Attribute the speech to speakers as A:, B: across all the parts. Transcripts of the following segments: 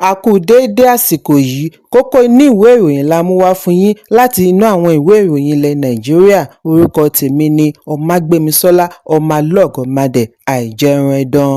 A: A kú déédé àsìkò yìí. Kókó inú ìwé ìròyìn la mú wá fún yín láti inú àwọn ìwé ìròyìn ilẹ̀ Nàìjíríà. Orúkọ tèmi ni Ọmágbémisọ́lá Ọmọlọ́gọ̀mádẹ Àìjẹunẹdàn.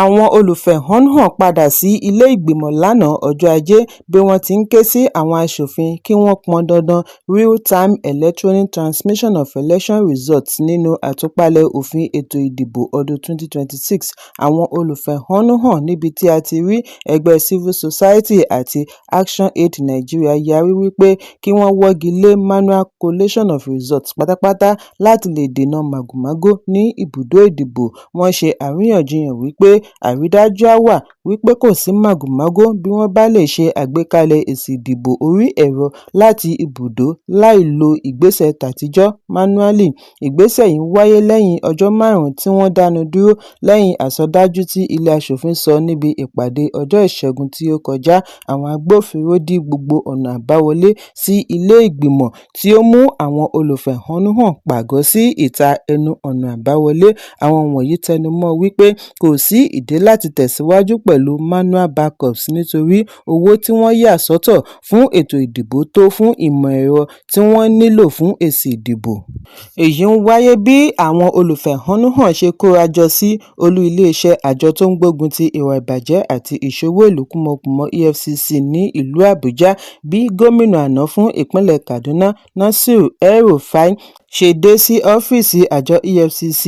A: Àwọn olùfẹ̀hónúhàn padà sí ilé ìgbìmọ̀ lánàá ọjọ́ Ajé bí wọ́n ti ń ké sí àwọn aṣòfin kí wọ́n pọn dandan Real-Time Electronic Transmission of Election Results nínú àtúpalẹ̀ òfin ètò ìdìbò ọdún 2026. Àwọn olùfẹ̀hónúhàn níbi tí a ti rí ẹgbẹ́ Civil Society àti ActionAid Nigeria yarí wípé kí wọ́n wọ́gi lé manual collation of results pátápátá láti lè dènà màgòmágó ní ibùdó ìdìbò. Wọ́n ṣe àríyànjiyàn wípé àrídájú á wà wípé kò sí màgòmágó bí wọ́n bá lè ṣe àgbékalẹ̀ èsì ìdìbò orí ẹ̀rọ láti ibùdó láì lo ìgbésẹ̀ tàtijọ́ manually. Ìgbésẹ̀ yìí ń wáyé lẹ́yìn ọjọ́ 5 tí wọ́n dánu dúró lẹ́yìn àsọdájú tí ilé aṣòfin sọ níbi ìpàdé ọjọ́ Ìṣẹ́gun tí ó kọjá. Àwọn agbófinró dí gbogbo ọ̀nà àbáwọlé sí ilé ìgbìmọ̀, tí ó mú àwọn olùfẹ̀hónúhàn pàgọ́ sí ìta ẹnu ọ̀nà àbáwọlé. Àwọn wọ̀nyí tẹnumọ́ wípé kò sí ìdí láti tẹ̀síwájú pẹ̀lú manual backups nítorí owó tí wọ́n yà sọ́tọ̀ fún ètò ìdìbò tó fún ìmọ̀ ẹ̀rọ tí wọ́n nílò fún èsì ìdìbò. Èyí ń wáyé bí àwọn olùfẹ̀hónúhàn ṣe kóra jọ sí olú iléeṣẹ́ àjọ tó ń gbógun ti ìwà ìbàjẹ́ àti ìṣowó ìlú kúmọkùmọ EFCC ní ìlú Àbújá bí gómìnà àná fún ìpínlẹ̀ Kaduna, Nasir El-Rufai, ṣe dé sí ọ́fíìsì àjọ EFCC.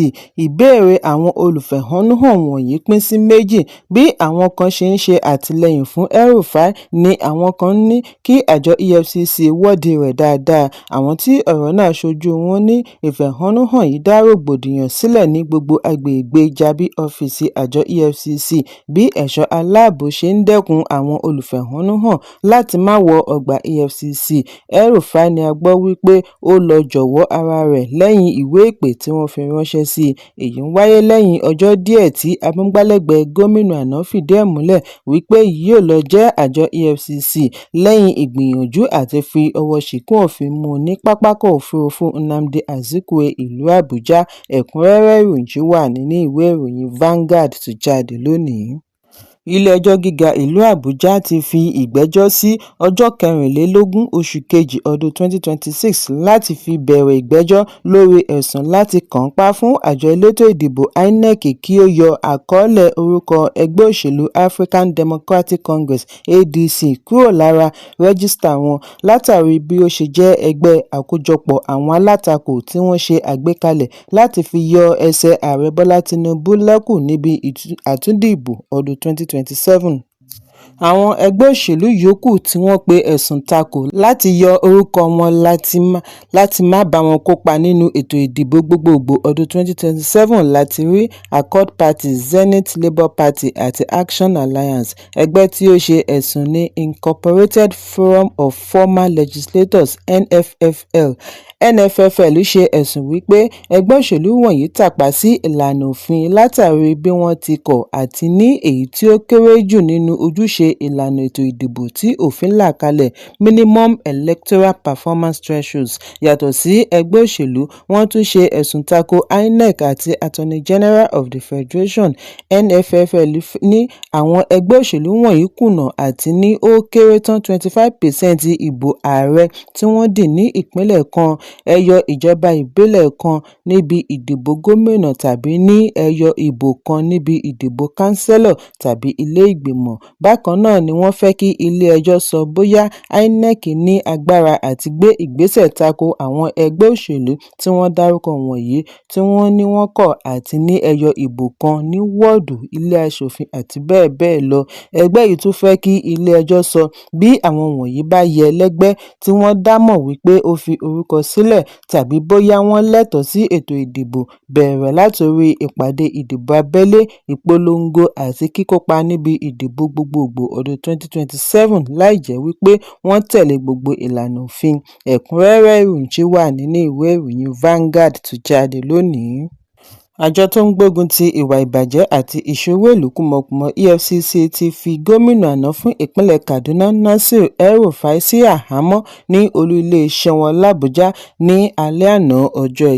A: Ìbéèrè àwọn olùfẹ̀hónúhàn wọ̀nyí pín sí méjì: bí àwọn kan ṣe ń ṣe àtìlẹ́yìn fún El-Rufai ni àwọn kan ń ní kí àjọ EFCC wádìí rẹ̀ dáadáa. Àwọn tí ọ̀rọ̀ náà ṣojú wọn ní ìfẹ̀hónúhàn yìí dá rògbòdìyàn sílẹ̀ ní gbogbo agbègbè Jabi ọ́fíìsì àjọ EFCC bí ẹ̀ṣọ́ aláàbò ṣe ń dẹ́kun àwọn olùfẹ̀hónúhàn láti má wọ ọgbà EFCC. El-Rufai ni a gbọ́ wípé ó lọ jọ̀wọ́ ara rẹ̀ lẹ́yìn ìwé ìpè tí wọ́n fi ránṣẹ́ sí i. Èyí ń wáyé lẹ́yìn ọjọ́ díẹ̀ tí amúgbálẹ́gbẹ̀ẹ́ gómìnà àná fìdí ẹ̀ múlẹ̀ wípé yóò lọ jẹ́ àjọ EFCC lẹ́yìn ìgbìyànjú àti fi ọwọ́ ṣìkún òfin mú un ní pápákọ̀ òfurufú Nnamdi Azikiwe ìlú Àbújá. Ẹ̀kúnrẹ́rẹ́ ìròyìn wà nínú ìwé ìròyìn Vanguard tó jáde lónìí. Ilé-ẹjọ́ Gíga ìlú Àbújá ti fi ìgbẹ́jọ́ sí ọjọ́ 24 oṣù kejì ọdún 2026 láti fi bẹ̀rẹ̀ ìgbẹ́jọ́ lórí ẹ̀sùn láti kànńpá fún àjọ elétò ìdìbò INEC kí ó yọ àkọọ́lẹ̀ orúkọ ẹgbẹ́ òṣèlú African Democratic Congress (ADC) kúrò lára rẹ́gísítà wọn, látàrí bí ó ṣe jẹ́ ẹgbẹ́ àkójọpọ̀ àwọn alátakò tí wọ́n ṣe àgbékalẹ̀ láti fi yọ ẹsẹ̀ Ààrẹ Bọ́lá Tinubu lẹ́kù níbi àtúndì ìbò ọdún 2027. Àwọn ẹgbẹ́ òṣèlú yòókù tí wọ́n pe ẹ̀sùn tako láti yọ orúkọ wọn láti má bá wọn kópa nínú ètò ìdìbò gbogboògbò ọdún 2027 la ti rí Accord Party, Zenith Labour Party àti Action Alliance. Ẹgbẹ́ tí ó ṣe ẹ̀sùn ní Incorporated Forum of Former Legislators (NFFL). NFFL ṣe ẹ̀sùn wípé ẹgbẹ́ òṣèlú wọ̀nyí tàpá sí ìlànà òfin látàrí bí wọ́n ti kọ̀ àti ní èyí tí ó kéré jù nínú ojúṣe ìlànà ètò ìdìbò tí òfin là kalẹ̀ minimum electoral performance thresholds. Yàtọ̀ sí ẹgbẹ́ òṣèlú, wọ́n tún ṣe ẹ̀sùn tako INEC àti Attorney General of the Federation. NFFL ní àwọn ẹgbẹ́ òṣèlú wọ̀nyí kùnà àti ní ó kéré tán 25 percent ìbò ààrẹ tí wọ́n dì ní ìpínlẹ̀ kan, ẹyọ ìjọba ìbílẹ̀ kan níbi ìdìbò gómìnà tàbí ní ẹyọ ìbò kan níbi ìdìbò kánsílọ̀ tàbí ilé ìgbìmọ̀. Bákan náà ni wọ́n fẹ́ kí ilé-ẹjọ́ sọ bóyá INEC ní agbára àti gbé ìgbésẹ̀ tako àwọn ẹgbẹ́ òṣèlú tí wọ́n dárúkọ wọ̀nyí tí wọ́n ní wọ́n kọ̀ àti ní ẹyọ ìbò kan ní wọ́ọ̀dù, ilé aṣòfin àti bẹ́ẹ̀ bẹ́ẹ̀ lọ. Ẹgbẹ́ yìí tún fẹ́ kí ilé-ẹjọ́ sọ bí àwọn wọ̀nyí bá yẹ lẹ́gbẹ́ tí wọ́n dámọ̀ wípé ó fi orúkọ sílẹ̀ tàbí bóyá wọ́n lẹ́tọ̀ọ́ sí ètò ìdìbò, bẹ̀rẹ̀ látorí ìpàdé ìdìbò abẹ́lé, ìpolongo àti kíkópa níbi ìdìbò gbogboògbò ọdún 2027 láì jẹ́ wípé wọ́n tẹ̀lé gbogbo ìlànà òfin. Ẹ̀kúnrẹ́rẹ́ ìròyìn wà nínú ìwé ìròyìn Vanguard tó jáde lónìí. Àjọ tó ń gbógun ti ìwà ìbàjẹ́ àti ìṣọwọ́-ìlú kúmọkùmọ EFCC ti fi gómìnà àná fún ìpínlẹ̀ Kaduna, Nasir El-Rufai, sí àhámọ́ ní olú iléeṣẹ́ wọn làbújá ní alẹ́ àná ọjọ́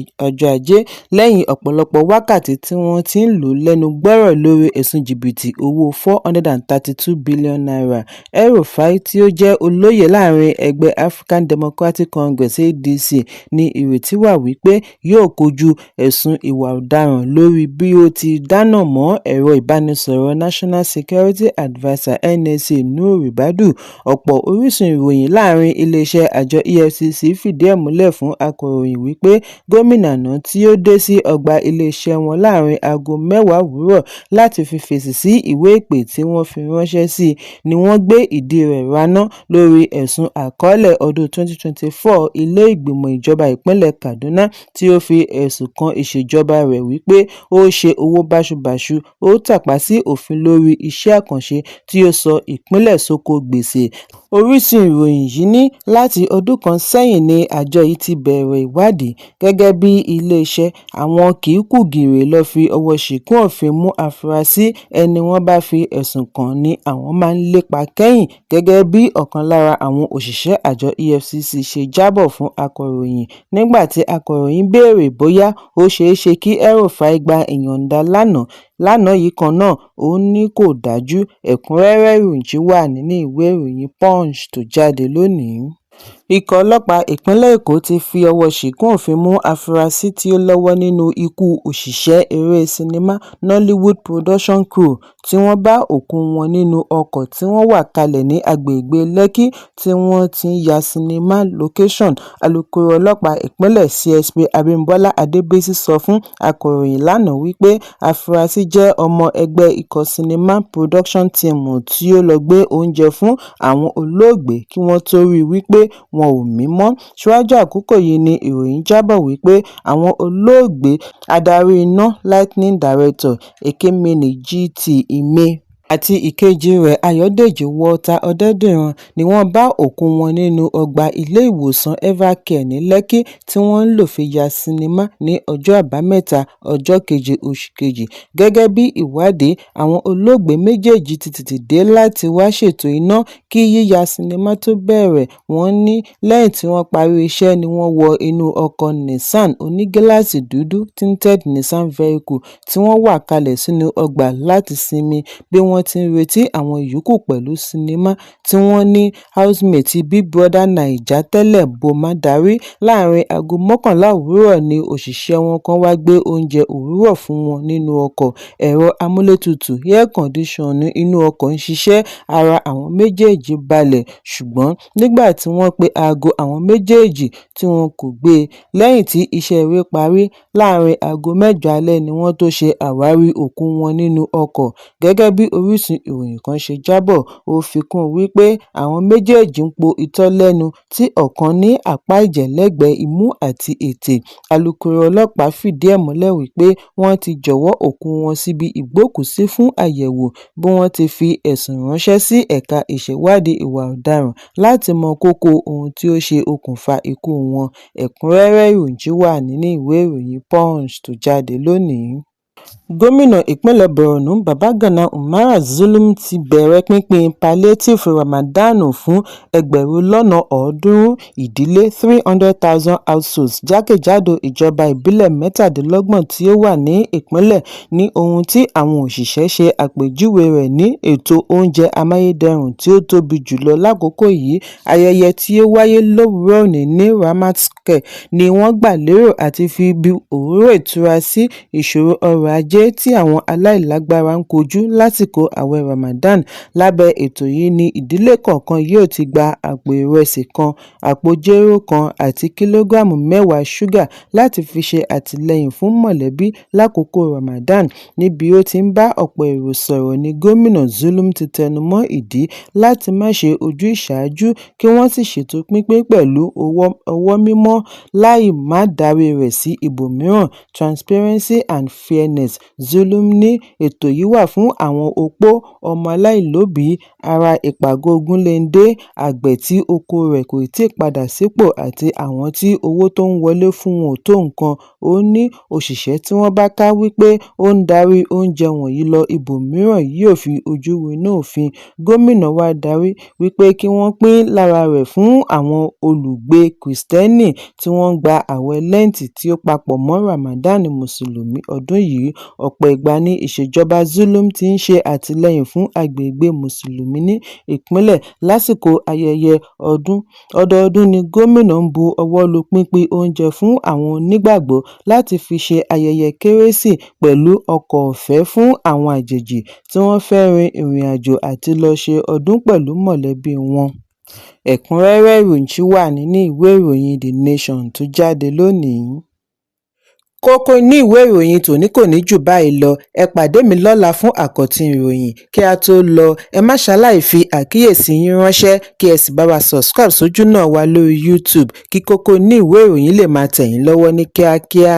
A: ajé lẹ́yìn ọ̀pọ̀lọpọ̀ wákàtí tí wọ́n ti lò lẹ́nu gbọ́rọ̀ lórí ẹ̀sùn jìbìtì owó N432 bílíọ̀nù. El-Rufai, tí ó jẹ́ olóyè láàrin ẹgbẹ́ African Democratic Congress (ADC), ní ìrètí wà wípé yóò kojú ẹ̀sùn ìwà ọ̀daràn lórí bí ó ti dáná mọ́ ẹ̀rọ ìbánisọ̀rọ̀ National Security Adviser (NSA) Nuhu Ribadu. Ọ̀pọ̀ orísun ìròyìn láàrin iléeṣẹ́ àjọ EFCC fìdí ẹ̀ múlẹ̀ fún akọ̀ròyìn wípé gómìnà àná tí ó dé sí ọgbà iléeṣẹ́ wọn láàrin aago mẹ́wàá òwúrọ̀ láti fi fèsì sí ìwé ìpè tí wọ́n fi ránṣẹ́ sí ni wọ́n gbé ìdí rẹ̀ raná lórí ẹ̀sùn àkọọ́lẹ̀ ọdún 2024 ilé ìgbìmọ̀ ìjọba ìpínlẹ̀ Kaduna tí ó fi ẹ̀sùn kan ìṣèjọba rẹ̀ wípé ó ṣe owó báṣubàṣu, ó tàpá sí òfin lórí iṣẹ́ àkànṣe tí ó sọ ìpínlẹ̀ sóko gbèsè. Orísun ìròyìn yìí ní láti ọdún kan sẹ́yìn ni àjọ yìí ti bẹ̀rẹ̀ ìwádìí. Gẹ́gẹ́ bí iléeṣẹ́ àwọn kì í kú gìrì lọ́ọ́ fi ọwọ́ ṣìnkún òfin mú àfúrásì, ẹni wọ́n bá fi ẹ̀sùn kàn ní àwọn máa ń lépa kẹ́yìn, gẹ́gẹ́ bí ọ̀kan lára àwọn òṣìṣẹ́ àjọ EFCC ṣe jábọ̀ fún akọ̀ròyìn. Nígbà tí akọ̀ròyìn béèrè bóyá ó ṣeé ṣe kí El-Rufai gba ìyọ̀ǹda lánàá yìí kan náà, ó ní kò dájú. Ẹ̀kúnrẹ́rẹ́ ìròyìn wà nínú ìwé ìròyìn Punch tó jáde lónìí. Ikọ̀ ọlọ́pàá ìpínlẹ̀ Èkó ti fi ọwọ́ ṣìnkún òfin mú àfúrásì tí ó lọ́wọ́ nínú ikú òṣìṣẹ́ eré sinimá Nollywood Production Crew tí wọ́n bá òkú wọn nínú ọkọ̀ tí wọ́n wà kalẹ̀ ní agbègbè Lẹ́kì tí wọ́n ti ń ya sinimá Location. Alūkkóró ọlọ́pàá ìpínlẹ̀ CSP Abimbola Adebisi sọ fún akọ̀ròyìn lánàá wípé àfúrásì jẹ́ ọmọ ẹgbẹ́ ikọ̀ sinimá production team tí ó lọ́ọ́ gbé oúnjẹ fún àwọn olóògbé kí wọ́n tóó rí i wípé wọn ò mí mọ́. Síwájú àkókò yìí ni ìròyìn jábọ̀ wípé àwọn olóògbé adarí iná Lightning Director Ekemini Gt Ime àti ìkejì rẹ̀ Ayọ̀dèjì Walter Odedìran ni wọ́n bá òkú wọn nínú ọgbà iléèwòsàn Evercare ní Lẹ́kì tí wọ́n lò fi ya sinimá ní ọjọ́ Àbámẹ́ta ọjọ́ keje oṣù kejì. Gẹ́gẹ́ bí ìwádìí, àwọn olóògbé méjèèjì ti tètè dé láti wáá ṣètò iná kí yíya sinimá tóó bẹ̀rẹ̀. Wọ́n ní lẹ́yìn tí wọ́n parí iṣẹ́ ni wọ́n wọ inú ọkọ̀ Nissan onígíláàsì dúdú tinted Nissan vehicle tí wọ́n wà kalẹ̀ sínú ọgbà láti sinmi bí wọ́n ti ń retí àwọn yòókù pẹ̀lú sinimá tí wọ́n ní housemate Big Brother Naija tẹ́lẹ̀ Boma darí. Láàrin aago mọ́kànlá òwúrọ̀ ni òṣìṣẹ́ wọn kan wàá gbé oúnjẹ òwúrọ̀ fún wọn nínú ọkọ̀. Ẹ̀rọ amúlétutù air-condition inú ọkọ̀ ń ṣiṣẹ́, ara àwọn méjèèjì balẹ̀, ṣùgbọ́n nígbà tí wọ́n pe aago àwọn méjèèjì tí wọn kò gbé e lẹ́yìn tí iṣẹ́ eré parí láàrin aago mẹ́jọ alẹ́ ni wọ́n tóó ṣe àwárí òkú wọn nínú ọkọ̀, gẹ́gẹ́ bí orísun ìròyìn kan ṣe jábọ̀. Ó fi kún un wípé àwọn méjèèjì ń po itọ́ lẹ́nu tí ọ̀kan ní apá ẹ̀jẹ̀ lẹ́gbẹ̀ẹ́ imú àti ètè. Alūkkóró ọlọ́pàá fìdí ẹ̀ múlẹ̀ wípé wọ́n ti jọ̀wọ́ òkú wọn síbi ìgbókùú-sí fún àyẹ̀wò bí wọ́n ti fi ẹ̀sùn ránṣẹ́ sí ẹ̀ka ìṣèwádìí ìwà ọ̀daràn láti mọ kókó ohun tó ṣe okùnfà ikú wọn. Ẹ̀kúnrẹ́rẹ́ ìròyìn wà nínú ìwé ìròyìn Punch tó jáde lónìí. Gómìnà ìpínlẹ̀ Borno, Babagana Umara Zulum ti bẹ̀rẹ̀ pínpín páílétììfù Ramadan fún 300,000 ìdílé 300,000 households jákèjádò ìjọba ìbílẹ̀ mẹ́tàdínlọ́gbọ̀n tó wà ní ìpínlẹ̀ ní ohun tí àwọn òṣìṣẹ́ ṣe àpèjúwe rẹ̀ ní ètò oúnjẹ amáyédẹrùn tí ó tóbi jù lọ lákòókò yìí. Ayẹyẹ tí ó wáyé lówùúrọ̀ òní ní Ramat Square ni wọ́n gbà lérò àti fi bu òróró ìtura sí ìṣòro ọrọ̀ ajé tí àwọn aláìlágbára ń kojú lásìkò ààwẹ̀ Ramadan. Lábẹ́ ètò yìí ní ìdílé kọ̀ọ̀kan yóò ti gba àpò ìrẹsì kan, àpò jéró kan àti kìlógíráàmù 10 ṣúgà láti fi ṣe àtìlẹ́yìn fún mọ̀lẹ́bí lákòókò Ramadan. Níbi ó ti ń bá ọ̀pọ̀ èrò sọ̀rọ̀ ní Gómìnà Zulum ti tẹnumọ́ ìdí láti má ṣe ojúsàájú kí wọ́n sì ṣètò pínpín pẹ̀lú ọwọ́ mímọ́ láì má darí rẹ̀ sí ibòmíràn transparency and fairness. Zulum ní ètò yìí wà fún àwọn opó, ọmọ aláìlóbìí Ará Ìpàgọ́ Ogunléndé, àgbẹ̀ tí oko rẹ̀ kò tíì padà sípò àti àwọn tí owó tó ń wọlé fún wọn ò tó nǹkan. Ó ní òṣìṣẹ́ tí wọ́n bá ká wípé ó ń darí oúnjẹ wọ̀nyí lọ ibòmíràn yóò fi ojú winá òfin. Gómìnà wàá darí wípé kí wọ́n pín lára rẹ̀ fún àwọn olùgbé Kristẹni tí wọ́n ń gba ààwẹ̀ Lẹ́ǹtì tí ó papọ̀ mọ́ Ramadan Mùsùlùmí ọdún yìí. Ọ̀pọ̀ ìgbà ni ìṣèjọba Zulum ti ń ṣe àtìlẹ́yìn fún agbègbè Mùsùlùmí ní ìpínlẹ̀ lásìkò ayẹyẹ ọdún. Ọdọọdún ni gómìnà ń bu ọwọ́ lu pínpín oúnjẹ fún àwọn onígbàgbọ́ láti fi ṣe ayẹyẹ Kérésì pẹ̀lú ọkọ̀ ọ̀fẹ́ fún àwọn àjèjì tí wọ́n fẹ́ rin ìrìnàjò àti lọ́ọ́ ṣe ọdún pẹ̀lú mọ̀lẹ́bí wọn. Ẹ̀kúnrẹ́rẹ́ ìròyìn ṣì wà nínú ìwé ìròyìn The Nation tó jáde lónìí. Kókó inú ìwé ìròyìn tòní kò ní jù báyìí lọ. Ẹ pàdé mi lọ́la fún àkọ́tún ìròyìn. Kí a tó lọ, ẹ má ṣaláì fi àkíyèsí yín ránṣẹ́ kí ẹ sì bá wa subscribe sójúnà wa lórí YouTube kí kókó inú ìwé ìròyìn lè máa tẹ̀ yín lọ́wọ́ ní kíákíá.